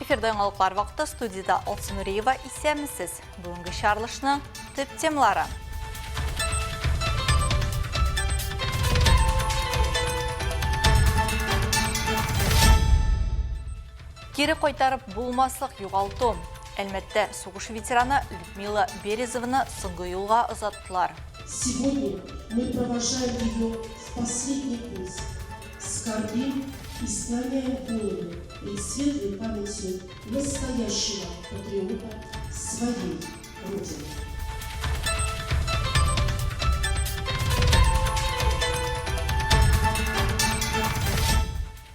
Эфирда яңалыклар вакыты, студиядә Алсу Нуриева. Исәнмесез! Бүгенге чыгарылышның төп темалары. Кире кайтарып булмаслык югалту. Әлмәттә сугыш ветераны Людмила Березованы соңгы юлга озаттылар. Сегодня мы провожаем ее в последний путь, скорбим и склоняем головы пред светлой памятью настоящего патриота своей Родины.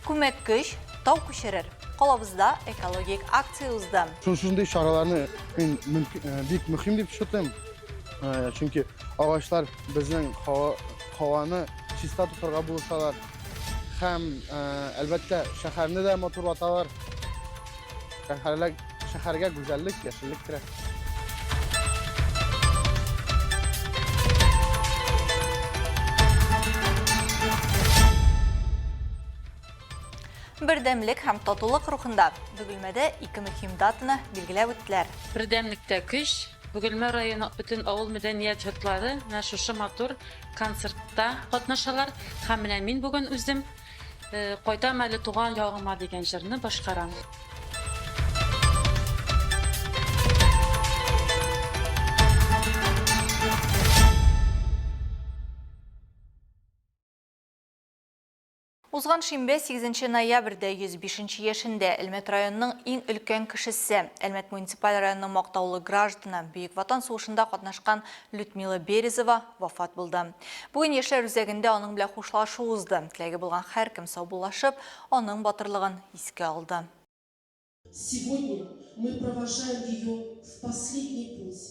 Күмәк көч тау күчерер. Калабызда экологик акция узды. Шушындый чараларны мин бик мөһим дип шытым. Чөнки агачлар безнең һаваны чиста тотарга булышалар. Һәм, әлбәттә, шәһәрне дә матурлаталар. Шәһәрләр, шәһәргә гүзәллек, яшеллек керә. Бердәмлек һәм татулык рухында Бөгелмәдә ике мөһим датаны билгеләп үттеләр. Бердәмлектә көч, Бөгелмә районы бөтен авыл мәдәният йортлары менә шушы матур концертта катнашалар. Һәм менә мин бүген үзем Кайтам әле туган ягыма дигән җырны башкарам. Узган шимбә, 8 ноябрьдә 105 нче яшендә Әлмәт районының иң өлкән кешесе, Әлмәт муниципаль районының мактаулы гражданы, Бөек Ватан сугышында катнашкан Людмила Березова вафат булды. Бүген Яшьләр үзәгендә аның белән хушлашу узды. Теләге булган һәркем саубуллашып, аның батырлыгын искә алды. Сегодня мы провожаем ее в последний путь,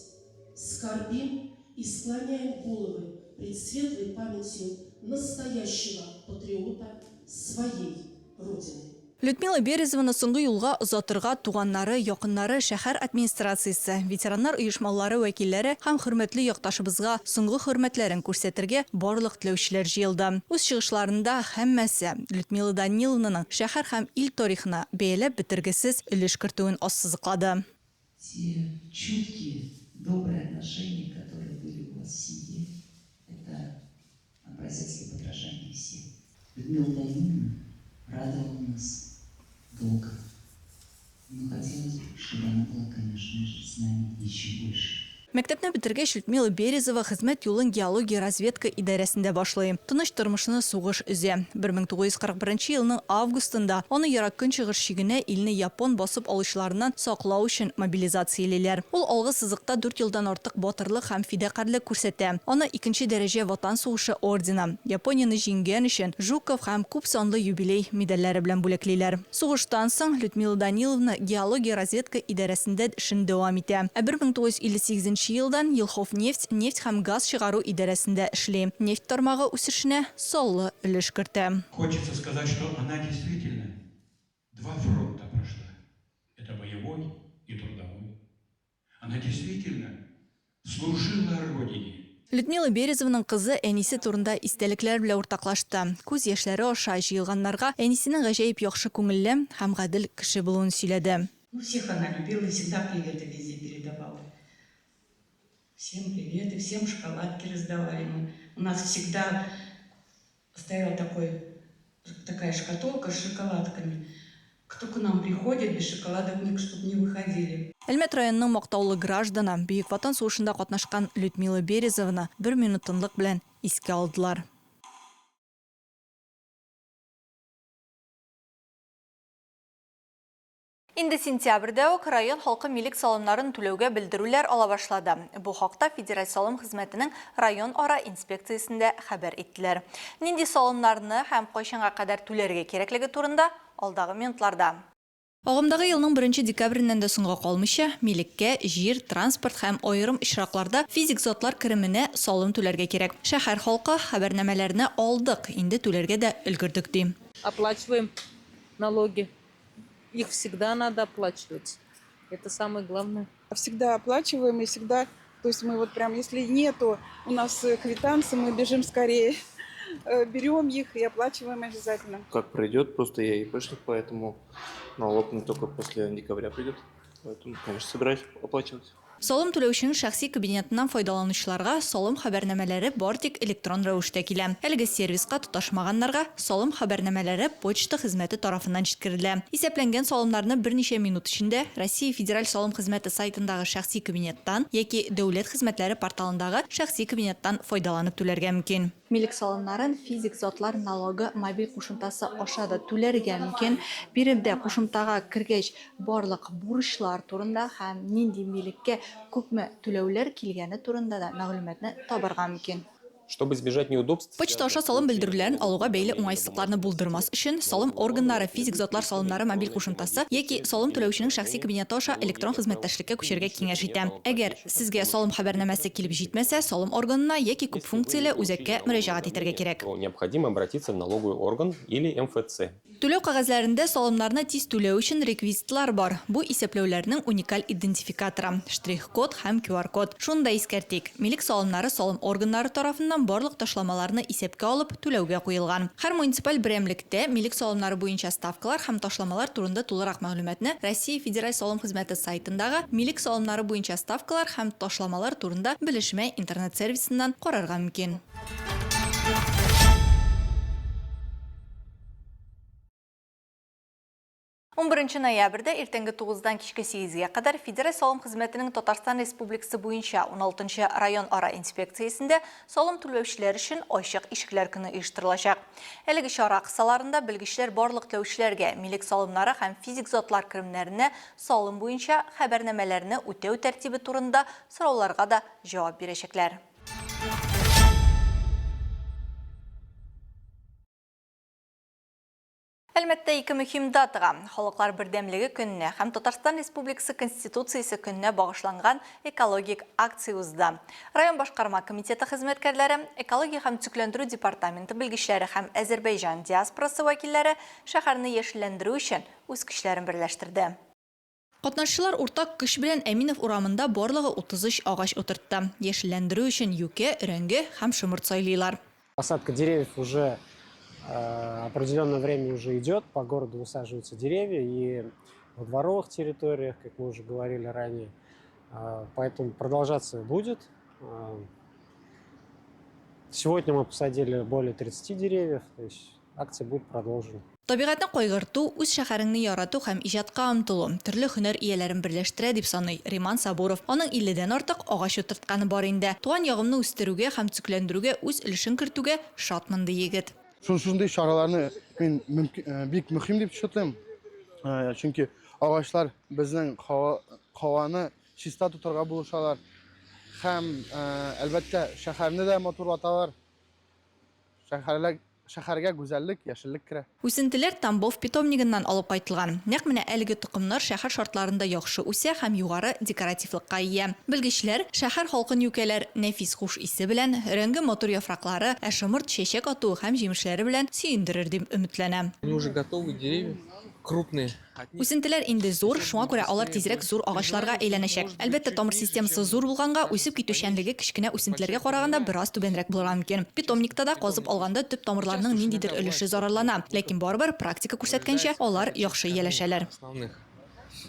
скорбим и склоняем головы пред светлой памятью настоящего патриота своей Родины. Людмила Березованы соңгы юлга озатырга туганнары, якыннары, шәһәр администрациясе, ветераннар оешмалары вәкилләре һәм хөрмәтле якташыбызга соңгы хөрмәтләрен күрсәтергә барлык теләүчеләр җыелды. Үз чыгышларында һәммәсе Людмила Даниловнаның шәһәр һәм ил тарихына бәяләп бетергесез өлеш кертүен ассызыклады. Те чуткие, добрые отношения, которые были у вас в семье, это образец для подражания всем. Людмила Даниловна радовала нас долго. Но хотелось бы, чтобы она была, конечно же, с нами еще больше. Мәктәпне бетергәч, Людмила Березова хезмәт юлын геология-разведка идарәсендә башлый. Тыныч тормышны сугыш өзә. 1941 елның августында аны Ерак Көнчыгыш чигенә илне япон басып алучыларыннан саклау өчен мобилизациялиләр. Ул алгы сызыкта дүрт елдан артык батырлык һәм фидакарьлек күрсәтә. Аны икенче дәрәҗә Ватан сугышы ордены, Японияне җиңгән өчен, Жуков һәм күп санлы юбилей медальләре белән бүләклиләр. Сугыштан соң Людмила Даниловна геология-разведка идарәсендә эшен дәвам итә. Ә 1958 нче елдан Елховнефть нефть һәм газ чыгару идарәсендә эшли, нефть тармагы үсешенә саллы өлеш кертә. Хочется сказать, что она действительно два фронта прошла. Это боевой и трудовой. Она действительно служила Родине. Людмила Березованың кызы әнисе турында истәлекләр белән уртаклашты. Күз яшьләре аша җыелганнарга әнисенең гаҗәеп яхшы күңелле һәм гадел кеше булуын сөйләде. Ну, всех она любила и всегда приветы везде передавала. Всем приветы, всем шоколадки раздавали мы. У нас всегда стояла такой, такая шкатулка с шоколадками. Кто к нам приходит, без шоколадок ник, чтоб не выходили. Әлмәт районының мактаулы гражданы, Бөек Ватан сугышында катнашкан Людмила Березованы бер минут тынлык белән искә алдылар. Инде сентябрьдә үк район халкы милек салымнарын түләүгә белдерүләр ала башлады. Бу хакта Федераль салым хезмәтенең район-ара инспекциясендә хәбәр иттеләр. Нинди салымнарны һәм кайчанга кадәр түләргә кирәклеге турында алдагы минутларда. Агымдагы елның беренче декабреннән дә соңга калмыйча, милеккә, җир, транспорт һәм аерым очракларда физик затлар кеременә салым түләргә кирәк. Шәһәр халкы, хәбәрнамәләрне алдык, инде түләргә дә өлгердек, ди. Оплачиваем налоги. Их всегда надо оплачивать. Это самое главное. Всегда оплачиваем и всегда, то есть мы вот прям, если нету у нас квитанции, мы бежим скорее Берем их и оплачиваем обязательно. Как пройдет, просто я ИПшник, поэтому налог мне только после декабря придет. Поэтому, конечно, собираюсь оплачивать. Салым түләүченең шәхси кабинетыннан файдаланучыларга салым хәбәрнамәләре бары тик электрон рәвештә килә. Әлеге сервиска тоташмаганнарга салым хәбәрнамәләре почта хезмәте тарафыннан җиткерелә. Исәпләнгән салымнарны берничә минут эчендә Россия Федераль салым хезмәте сайтындагы шәхси кабинеттан яки Дәүләт хезмәтләре порталындагы шәхси кабинеттан файдаланып түләргә мөмкин. Милек салымнарын физик затлар налогы мобиль кушымтасы аша да түләргә мөмкин. Биредә кушымтага кергәч барлык бурычлар турында һәм нинди милеккә күпме түләүләр килгәне турында да мәгълүматны табарга мөмкин. Чтобы избежать неудобств. Почта аша салым белдерүләрен алуга бәйле уңайсызлыкларны булдырмас өчен, салым органнары физик затлар салымнары мобиль кушымтасы яки салым түләүченең шәхси кабинеты аша электрон хезмәттәшлеккә күчәргә киңәш итә. Әгәр сезгә салым хәбәрнамәсе килеп җитмәсә, салым органына яки күпфункцияле үзәккә мөрәҗәгать итәргә кирәк. Необходимо обратиться в налоговый орган или МФЦ. Түләү кәгазьләрендә салымнарны тиз түләү өчен реквизитлар бар. Бу исәпләүләрнең уникаль идентификаторы, штрих-код һәм QR-код. Шуны да искәртик, милек салымнары салым органнары тарафыннан барлык ташламаларны исәпкә алып, түләүгә куелган. Һәр муниципаль берәмлектә милек салымнары буенча ставкалар һәм ташламалар турында тулырак мәгълүматны Россия Федераль салым хезмәте сайтындагы Милек салымнары буенча ставкалар һәм ташламалар турында белешмә интернет-сервисыннан карарга мөмкин. Унберенче ноябрьдә иртәнге тугыздан кичке сигезгә кадәр Федераль салым хезмәтенең Татарстан Республикасы буенча уналтынчы район-ара инспекциясендә салым түләүчеләр өчен Ачык ишекләр көне оештырылачак. Әлеге чара кысаларында белгечләр барлык теләүчеләргә милек салымнары һәм физик затлар керемнәренә салым буенча хәбәрнамәләрне үтәү тәртибе турында сорауларга да җавап бирәчәкләр. Әлмәттә ике мөһим датага, Халыклар бердәмлеге көненә һәм Татарстан Республикасы Конституциясе көненә багышланган экологик акция узды. Район башкарма комитеты хезмәткәрләре, экология һәм төзекләндерү департаменты белгечләре һәм Әзербәйҗан диаспорасы вәкилләре шәһәрне яшелләндерү өчен үз көчләрен берләштерде. Катнашчылар уртак көч белән Әминов урамында барлыгы 33 агач утыртты. Яшелләндерү өчен юкә, өрәңге һәм шомырт сайлыйлар. Посадка деревьев уже определенное время уже идет, по городу высаживаются деревья и во дворовых территориях, как мы уже говорили ранее. Поэтому продолжаться будет. Сегодня мы посадили более 30 деревьев, то есть акция будет продолжена. Табигатьне кайгырту, үз шәһәреңне ярату һәм иҗатка омтылу төрле һөнәр ияләрен берләштерә, дип саный Риман Сабуров. Аның илледән артык агач утыртканы бар инде. Туган ягымны үстерүгә һәм төзекләндерүгә үз өлешен кертүгә шатмын, ди егет. Шушындый чараларны мин бик мөһим дип шутлыйм. Чөнки агачлар безнең һаваны чиста тотарга булышалар һәм, әлбәттә, шәһәрне дә матурлаталар. Шәһәрләр Шәһәргә гүзәллек, яшеллек керә. Үсентеләр Тамбов питомнигыннан алып кайтылган. Нәкъ менә әлеге токымнар шәһәр шартларында яхшы үсә һәм югары декоративлыкка ия. Белгечләр, шәһәр халкын юкәләр нәфис хуш исе белән, өрәңге матур яфраклары, ә шомырт чәчәк атуы һәм җимешләре белән сөендерер дип өметләнә. Они уже готовые деревья, крупные. Үсентеләр инде зур, шуңа күрә алар тизрәк зур агачларга әйләнәчәк. Әлбәттә, тамыр системасы зур булганга, үсеп китүчәнлеге кечкенә үсентеләргә караганда бераз түбәнрәк булырга мөмкин. Питомникта да казып алганда төп тамырларның ниндидер өлеше зарарлана, ләкин барыбер, практика күрсәткәнчә, алар яхшы ияләшәләр.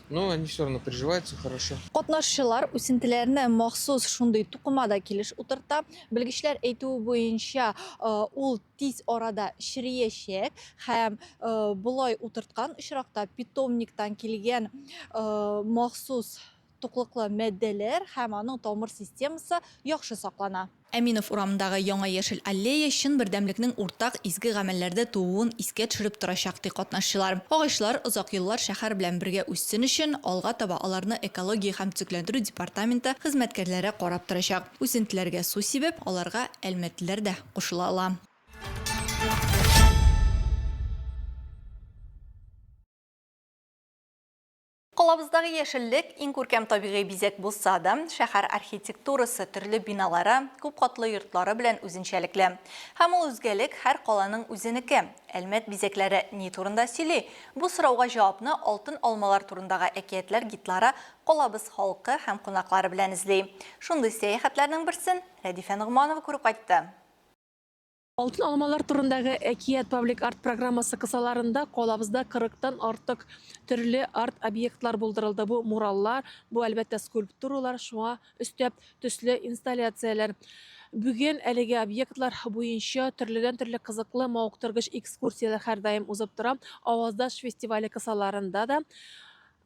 Но они все равно приживаются хорошо. Катнашчылар үсентеләрне махсус шундый тукымада килеш утырта. Белгечләр әйтүе буенча, ул тиз арада чериячәк һәм болай утырткан очракта питомниктан килгән махсус туклыклы матдәләр һәм аның тамыр системасы яхшы саклана. Әминов урамындагы яңа яшел аллея чын бердәмлекнең уртак изге гамәлләрдә тууын искә төшереп торачак, ди катнашчылар. Агачлар озак еллар шәһәр белән бергә үссен өчен, алга таба аларны экология һәм төзекләндерү департаменты хезмәткәрләре карап торачак. Үсентеләргә су сибеп, аларга әлмәтлеләр дә кушыла ала. Калабыздагы яшеллек иң күркәм табигый бизәк булса да, шәһәр архитектурасы төрле биналары, күп катлы йортлары белән үзенчәлекле. Һәм ул үзгәлек һәр каланың үзенеке. Әлмәт бизәкләре ни турында сөйли? Бу сорауга җавапны Алтын алмалар турындагы әкиятләр гидлары калабыз халкы һәм кунаклары белән эзли. Шундый сәяхәтләрнең берсен Рәдифә Ногманова күреп кайтты. Алтын алмалар турындагы әкият паблик арт программасы кысаларында калабызда 40 тан артык төрле арт-объектлар булдырылды. Бу мураллар, бу, әлбәттә, скульптуралар, шуңа өстәп төсле инсталляцияләр. Бүген әлеге объектлар буенча төрледән-төрле кызыклы, мавыктыргыч экскурсияләр һәрдаим узып тора. Аваздаш фестивале кысаларында да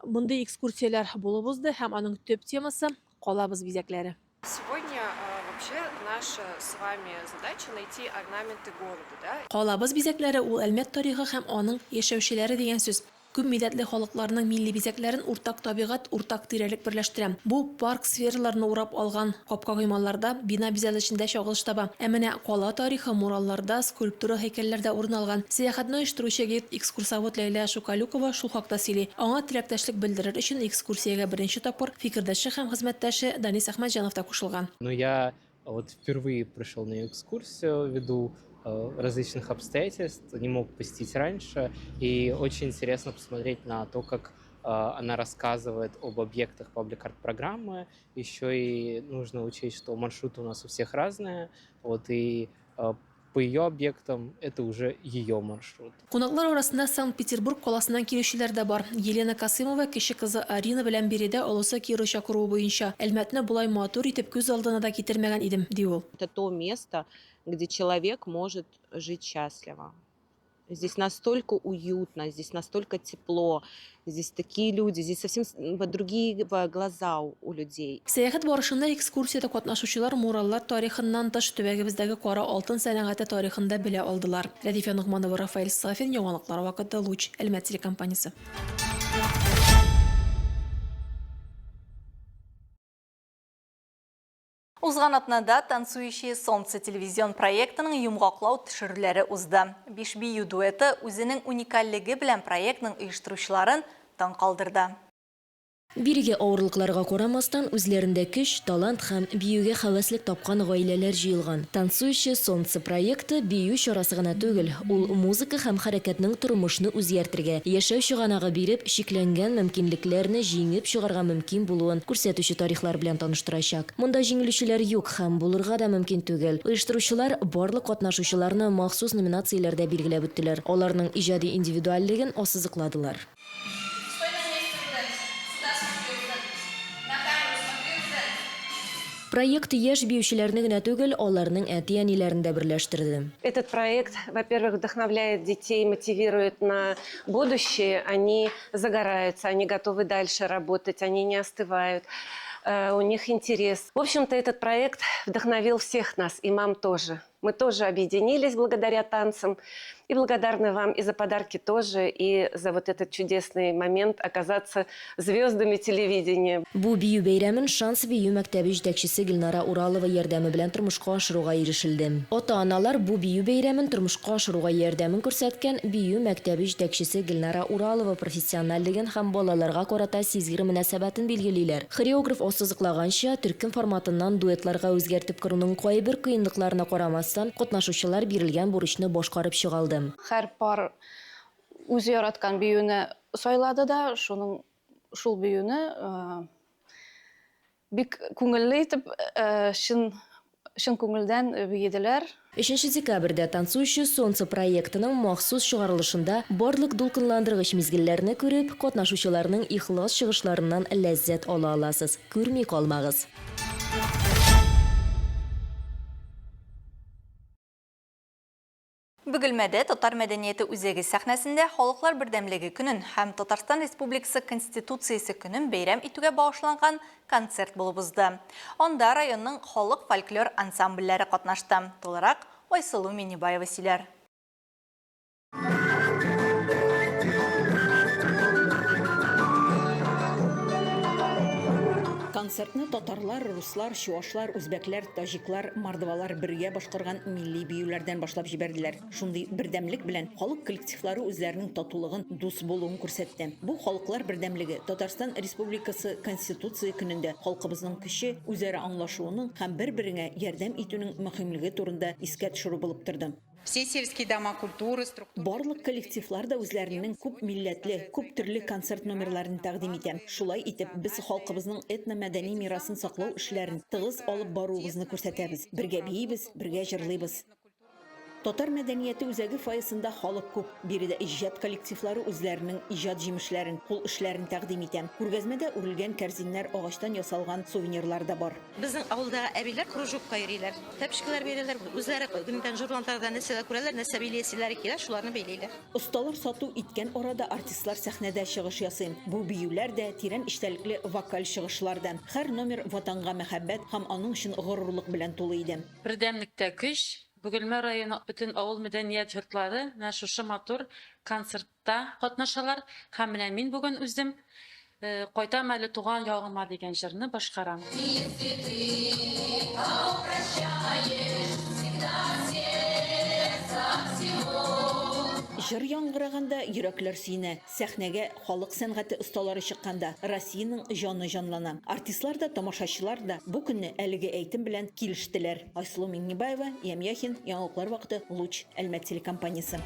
мондый экскурсияләр булып узды һәм аның төп темасы, калабыз бизәкләре. Сегодня вообще наша с вами задача найти орнаменты города, да. Калабыз бизәкләре, ул Әлмәт тарихы һәм аның яшәүчеләре дигән сүз. Күп милләтле халыкларның милли бизәкләрен уртак табигать, уртак тирәлек берләштерә. Бу парк-скверларны урап алган капка-коймаларда, бина бизәлешендә чагылыш таба. Ә менә кала тарихы муралларда, скульптура-һәйкәлләрдә урын алган. Сәяхәтне оештыручы гид-экскурсовод Ләйлә Шукалюкова шул хакта сөйли. Аңа теләктәшлек белдерер өчен экскурсиягә беренче тапкыр фикердәше һәм хезмәттәше Данис Әхмәтҗанов та кушылган. Но я вот впервые пришел на ее экскурсию ввиду различных обстоятельств, не мог посетить раньше. И очень интересно посмотреть на то, как она рассказывает об объектах паблик-арт-программы. Еще и нужно учесть, что маршруты у нас у всех разные. Вот, и по ее объектам это уже ее маршрут. Кунаклар арасында Санкт-Петербург каласыннан килүчеләр дә бар. Елена Касыймова кече кызы Арина белән биредә олысы Кира чакыруы буенча. Әлмәтне болай матур итеп күз алдына да китермәгән идем, ди ул. Это то место, где человек может жить счастливо. Здесь настолько уютно, здесь настолько тепло, здесь такие люди, здесь совсем другие глаза у людей. Сәяхәт барышында экскурсиядә катнашучылар мураллар тарихыннан тыш төбәгебездәге кара алтын сәнәгате тарихын да белә алдылар. Рәдифә Ногманова, Рафаэль Сафин, Яңалыклар вакыты, Луч, Әлмәт телекомпаниясе. Узган атнада «Танцующее солнце» телевизион проектының йомгаклау төшерүләре узды. Биш бию дуэты үзенең уникальлеге белән проектның оештыручыларын таң калдырды. Бирегә авырлыкларга карамастан, үзләрендә көч, талант һәм биюгә һәвәслек тапкан гаиләләр җыелган. «Танцующее солнце» проекты бию чарасы гына түгел, ул музыка һәм хәрәкәтнең тормышны үзгәртергә, яшәү чыганагы биреп, чикләнгән мөмкинлекләрне җиңеп чыгарга мөмкин булуын күрсәтүче тарихлар белән таныштырачак. Монда җиңелүчеләр юк һәм булырга да мөмкин түгел. Оештыручылар барлык катнашучыларны махсус номинацияләрдә билгеләп үттеләр, аларның иҗади индивидуальлеген ассызыкладылар. Проект яшь биючеләрне генә түгел, аларның әти-әниләрен дә берләштерде. Этот проект, во-первых, вдохновляет детей, мотивирует на будущее. Они загораются, они готовы дальше работать, они не остывают, у них интерес. В общем-то, этот проект вдохновил всех нас, и мам тоже. Мы тоже объединились благодаря танцам. И благодарны вам и за подарки тоже, и за вот этот чудесный момент оказаться звездами телевидения. Бу бию бәйрәмен Шанс бию мәктәбе җитәкчесе Гөлнара Уралова ярдәме белән тормышка ашыруга ирешелде. Ата-аналар бу бию бәйрәмен тормышка ашыруга ярдәмен күрсәткән бию мәктәбе җитәкчесе Гөлнара Уралова профессиональлеген һәм балаларга карата сизгер мөнәсәбәтен билгелиләр. Хореограф ассызыклаганча, төркем форматыннан дуэтларга үзгәртеп коруның кайбер кыенлыкларына карамастан, катнашучылар бирелгән бурычны башкарып чыга алды. Һәр пар үзе яраткан биюне сайлады да, шуның шул биюне бик күңелле итеп, чын чын күңелдән биеделәр. Өченче декабрьдә «Танцующее солнце» проектының махсус чыгарылышында барлык дулкынландыргыч мизгелләрне күреп, катнашучыларның ихлас чыгышларыннан ләззәт ала аласыз. Күрми калмагыз! Бөгелмәдә Татар мәдәнияте үзәге сәхнәсендә Халыклар бердәмлеге көнен һәм Татарстан Республикасы Конституциясе көнен бәйрәм итүгә багышланган концерт булып узды. Анда районның халык фольклор ансамбльләре катнашты. Тулырак Айсылу Миннебаева сөйләр. Концертны татарлар, руслар, чуашлар, үзбәкләр, таҗиклар, мордвалар бергә башкарган милли биюләрдән башлап җибәрделәр. Шундый бердәмлек белән халык коллективлары үзләренең татулыгын, дус булуын күрсәтте. Бу халыклар бердәмлеге Татарстан Республикасы Конституция көнендә халкыбызның көче, үзара аңлашуының һәм бер-береңә ярдәм итүнең мөһимлеге турында искә төшерү булып торды. Все сельские дома культуры, структуры. Барлык коллективлар да үзләренең күп милләтле, күп төрле концерт номерларын тәкъдим итә. Шулай итеп, без халкыбызның этномәдәни мирасын саклау эшләрен тыгыз алып баруыбызны күрсәтәбез. Бергә биибез, бергә җырлыйбыз. Татар мәдәнияте үзәге фойесында халык күп. Биредә иҗат коллективлары үзләренең иҗат җимешләрен, кул эшләрен тәкъдим итә. Күргәзмәдә үрелгән кәрзиннәр, агачтан ясалган сувенирлар да бар. Безнең авылдагы әбиләр кружокка йөриләр. Тәпчкеләр бирәләр, үзләре геннән журналларда нәрсәләр күрәләр, нәрсә бәйлиселәре килә, шуларны бәйлиләр. Осталар сату иткән арада артистлар сәхнәдә чыгыш ясый. Бу биюләр дә, тирән эчтәлекле вокаль чыгышлар да. Һәр номер Ватанга мәхәббәт һәм аның өчен горурлык белән тулы иде. Бердәмлектә көч, Бөгелмә районы бөтен авыл мәдәният йортлары менә шушы матур концертта катнашалар һәм менә мин бүген үзем Кайтам әле туган ягыма дигән җырны башкарам. Если ты кого прощаешь, всегда сердцем всего. Җыр яңгыраганда йөрәкләр сөенә, сәхнәгә халык сәнгате осталары чыкканда, Россиянең җаны җанлана. Артистлар да, тамашачылар да бу көнне әлеге әйтем белән килештеләр. Айсылу Миңнебаева, Ям Яхин, Яңалыклар вакыты, Луч, Әлмәт телекомпаниясе.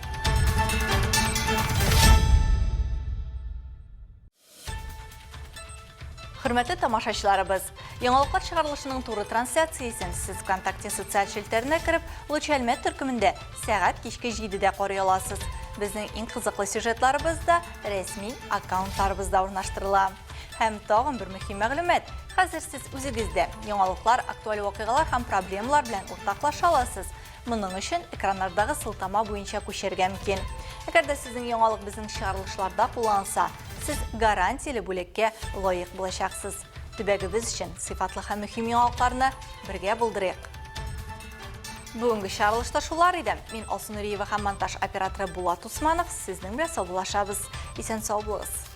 Хөрмәтле тамашачыларыбыз, яңалыклар чыгарылышының туры трансляциясен сез ВКонтакте социаль челтәренә кереп, Луч Әлмәт төркемендә сәгать кичке 7-дә карый аласыз. Безнең иң кызыклы сюжетларыбыз да рәсми аккаунтларыбызда урнаштырыла. Һәм тагын бер мөһим мәгълүмат. Хәзер сез үзегез дә яңалыклар, актуаль вакыйгалар һәм проблемалар белән уртаклаша аласыз. Моның өчен экраннардагы сылтама буенча күчәргә мөмкин. Әгәр дә сезнең яңалык безнең чыгарылышларда кулланылса, сез гарантияле бүләккә лаек булачаксыз. Төбәгебез өчен сыйфатлы һәм мөһим яңалыкларны бергә булдырыйк. Бүгенге чыгарылышта шулар иде. Мин Алсу Нуриева һәм монтаж операторы Булат Усманов сезнең белән саубуллашабыз. Исән-сау булыгыз.